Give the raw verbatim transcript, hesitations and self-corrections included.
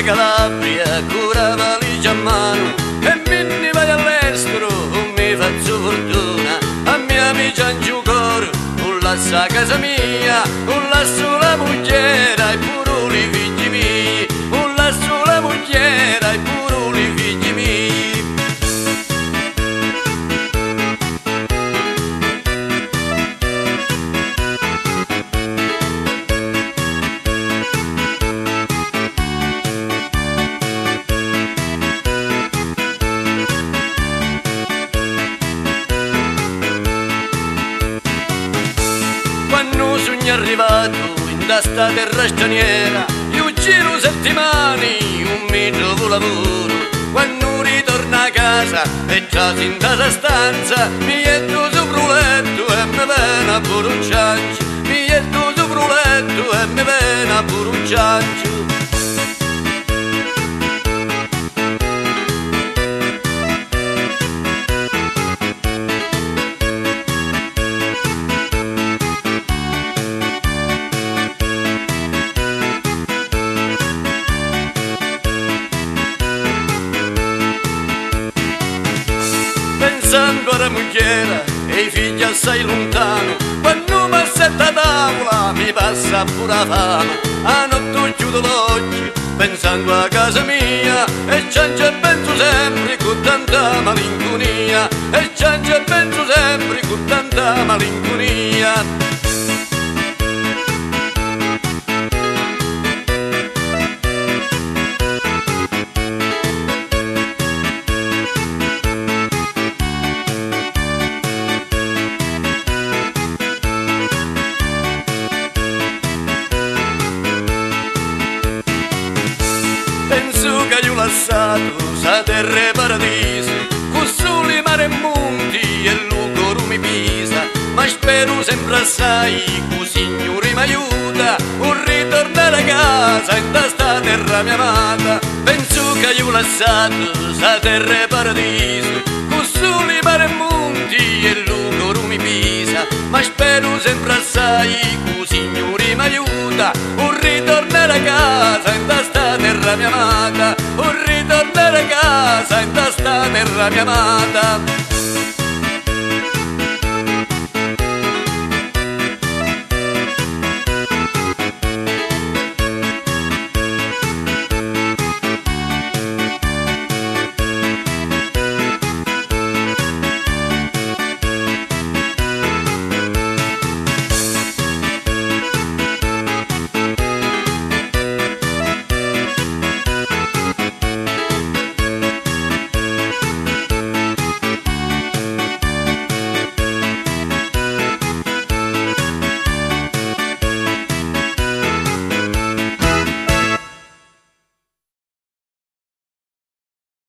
Calabria cu la valigia a manu e mi nni vaiu all'estru, mi fazzu furtuna, a mia mi cianci u coru, u lassu a casa mia, u lassu la mugghiera e puru li figghi mii, u lassu la mugghiera e puru li figghi mii. Quannu sugnu arrivatu nta sta terra straniera, iu giru setti mani, un mi trovu lavuru. Quannu ritornu a casa e trasi nta sa stanza, mi jettu supra u lettu e mi veni a puru un cianciu, mi jettu supra u lettu e mi veni a puru un cianciu. Pensannu a la mugghiera e i figghi assai luntanu, quannu m'assettu a tavula mi passa puru a fama. A notti chiudu l'occhi pensannu a casa mia e ciangiu e pensu sempri cu tanta malincunia, e ciangiu e pensu sempri cu tanta malincunia. Pensu ca iu lassatu sa terra e paradisu, cu suli, mari e munti e lu coru mi pisa, ma speru sempri assai cu Signuri m'aiuta, u ritornari a casa nta sta terra mia amata. Pensu ca iu lassatu sa terra e paradisu, cu suli, mari e munti e lu coru mi pisa, ma speru sempri assai cu Signuri m'aiuta, u ritornari a casa nta sta terra mia amata, u ritornari a casa nta sta terra mia amata.